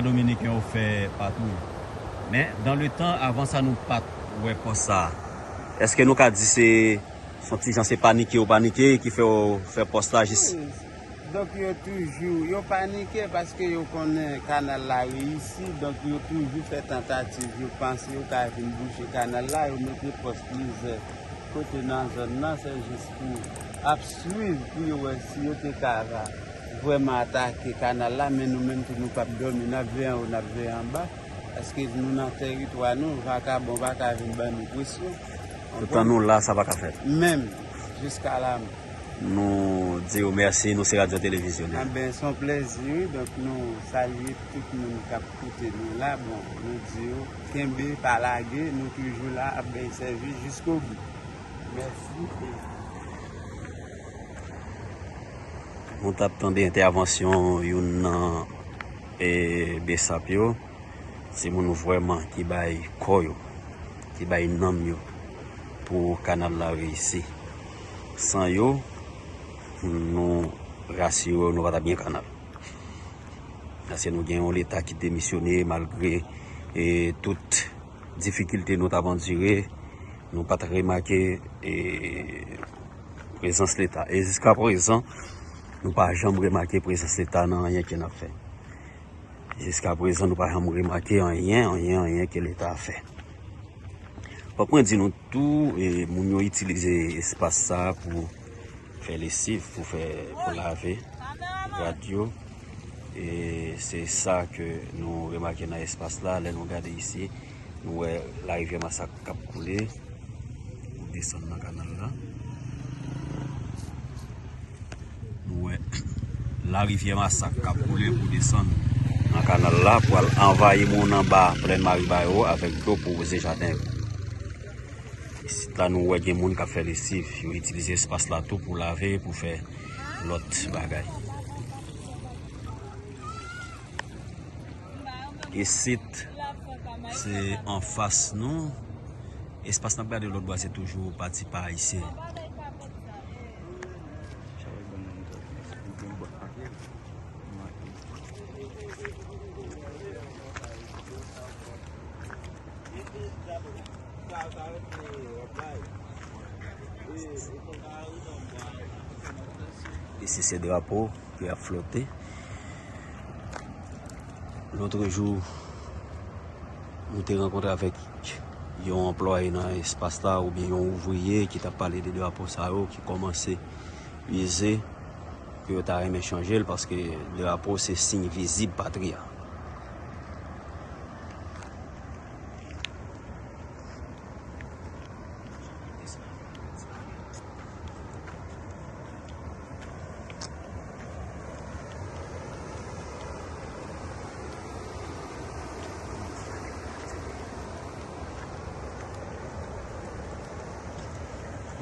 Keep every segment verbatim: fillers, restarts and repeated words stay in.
Dominiken yo fè patwouy. Men, dans le temps, avan sa, nou pa t wè pòs sa a. Èske nou ka di se, se yon ti jan se panike yo panike ki fè yo fè pòs la jis? Wi. Donk, yo toujou, yo panike paske yo konnen kanal la reyisi, donk yo toujou fè tantativ, yo panse yo ka vin bouche kanal la, yo mete pòs plizyè kote nan zòn nan, se jis pou ap swiv pou yo wè si yo te ka vrèman atake kanal la, men nou menm tou nou p ap dòmi, n ap veye anwo, n ap veye anba, paske nou nan tèritwa nou, vakabon pa ka vin ban nou presyon. Toutan nou la, sa pa ka fèt. Menm, jiska la menm. Nou di w mèsi, nou se Radyo Televizyonè. Anben, se yon plèzi, wi. Donk, nou salye tout moun k ap koute nou la. Bon, nou di yo, kenbe, pa lage, nou toujou la, ap bay sèvis jiskobou. Mèsi. Nou t ap tande entèvansyon youn nan, e, besap yo. Se moun vrèman ki bay kò yo, ki bay nanm yo pou kanal la reyisi. San yo, nou rasire w, nou pa t ap gen kanal. Paske nou gen yon Leta ki demisyone malgre, e, tout difikilte nou t ap andire, nou pa t remake, e, prezans Leta. E jiska prezan, nou pa janm remake prezans Leta nan anyen ke n ap fè. Jiska prezan, nou pa janm remake anyen, anyen, anyen ke Leta fè. Fòk mwen di nou tou, e, moun yo itilize espas sa a pou fè lesiv, pou fè, pou lave rad yo. E se sa ke nou remake nan espas la, lè nou gade isi, nou wè larivyè Masak k ap koule pou desann nan kanal la. Nou wè larivyè Masak k ap koule pou desann nan kanal la, pou al anvayi moun anba plèn Maribayo avèk dlo pou woze jaden yo. Isit la, nou wè gen moun k ap fè lesiv. Yo itilize espas la tou pou lave, pou fè lòt bagay. Isit, se anfas nou. Espas n ap gade lòt bò a, se toujou pati pa ayisyen. Isi se drapo ki ap flote. Lòt jou, nou te rankontre avèk yon anplwaye nan espas la oubyen yon ouvriye ki t ap pale de drapo sa yo ki kòmanse ize, ke yo ta renmen chanje l paske drapo se siy vizib patri a.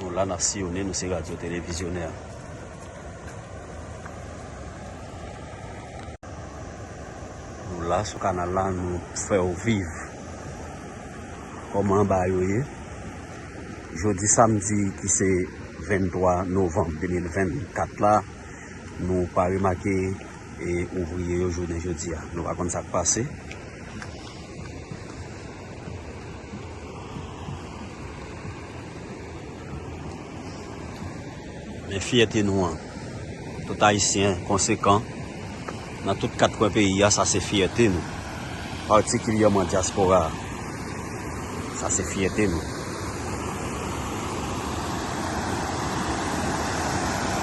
Nou la, n ap siyonnen, nou se Radyo Televizyonè. Nou la sou kanal la, nou fè w viv kòman bagay yo ye. Jodi samdi ki se venntwa novanm de mil vennkat la, nou pa remake, e, ouvriye yo jounen jodi a. Nou pa konn sa k pase. Men fyète nou an, tout Ayisyen konsekan nan tout kat kwen peyi a, sa se fyète nou, patikilyèman dyaspora a. Sa se fyète nou.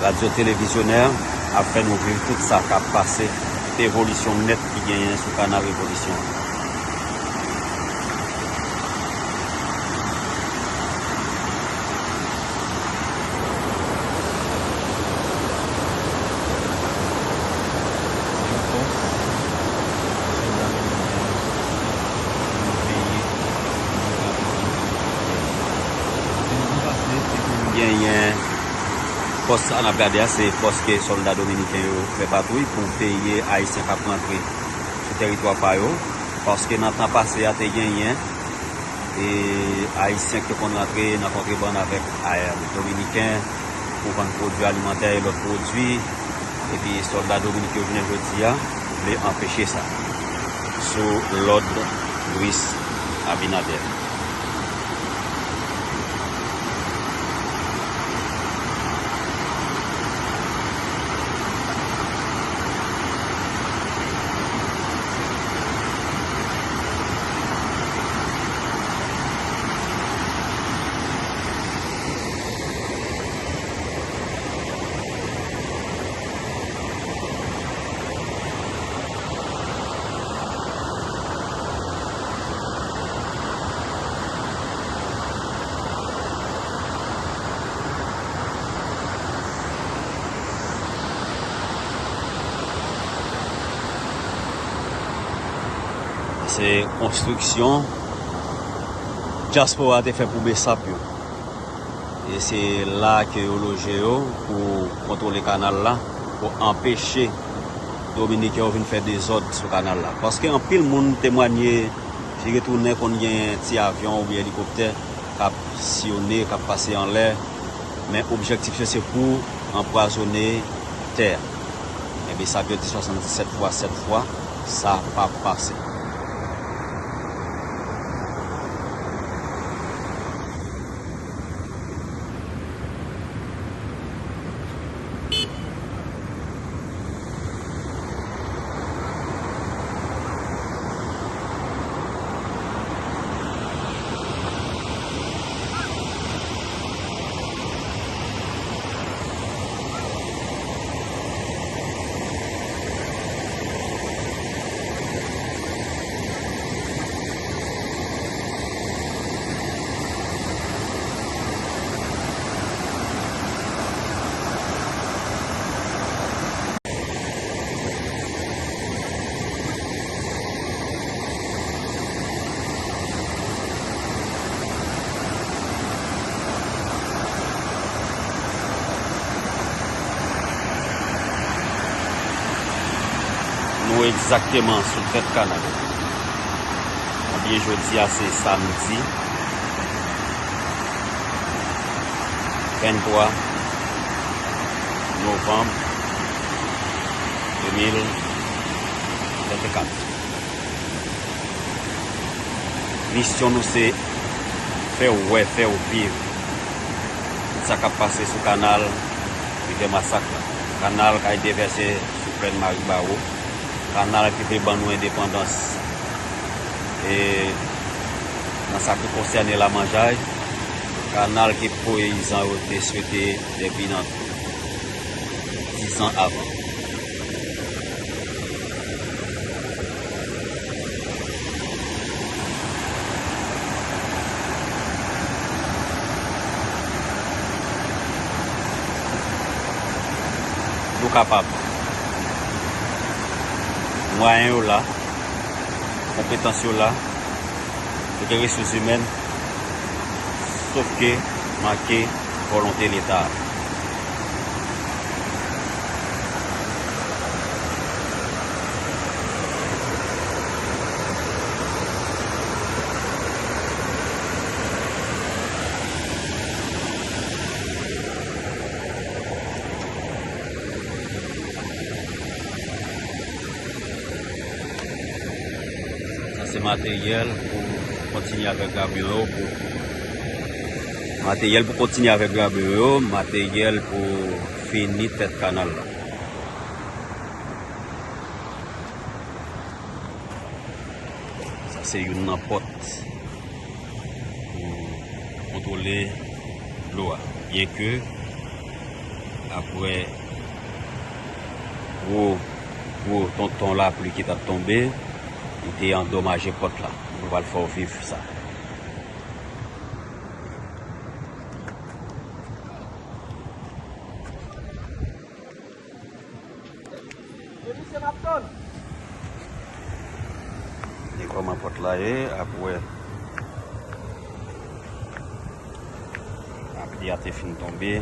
Radyo Televizyonè ap fè nou viv tout sa k ap pase, tout evolisyon nèt ki genyen sou Kanal Revolisyon an. Genyen pòs sa n ap gade a, se pòs ke sòlda dominiken yo fè patwouy pou veye Ayisyen k ap rantre sou tèritwa pa yo, paske nan tan pase a te genyen e Ayisyen ki te konn rantre nan kontrebann avèk, a, Dominiken pou vann pwodui alimantè e lòt pwodui, epi sòlda dominiken yo jounen jodi a vle anpeche sa. Lòd Luis Abinader. Se konstriksyon dyaspora te fè pou Besap yo. E se la ke yo loje yo pou kontwole kanal la, pou anpeche Dominiken yo vin fè dezòd sou kanal la. Paske anpil moun temwanye, vire tounen konn gen ti avyon oubyen elikoptè k ap siyone, k ap pase anlè. Men objektif yo se pou anpwazonnen tè a. Men Besap yo di swasanndisèt fwa sèt fwa, sa p ap pase. Nou egzakteman sou tèt kanal. Ebyen, jodi a se samdi venntwa novanm de mil vennkat. Misyon nou se fè w wè, fè w viv sa k ap pase sou kanal Rivè Masak la. Kanal k al devèse sou plèn Maribawo. Kanal ki te ban nou endepandans. E nan sa ki konsène lamanjay, kanal ke peyizan yo te swete depi nan dizan avan. Nou kapab. Mwayen yo la, konpetans yo la, yo gen resous imèn, sof ke manke volonte Leta a. Sa se materyèl pou kontinye avèk gabyon yo, pou materyèl pou kontinye avèk gabyon yo, materyèl pou fini tèt kanal la. Sa se youn nan pòt pou kontwole dlo a. Byenke apre gwo, gwo tonton lapli ki t ap tonbe, li te andomaje pòt la. Nou pral fè w viv sa. E kòman pòt la ye, apre lapli a te fin tonbe.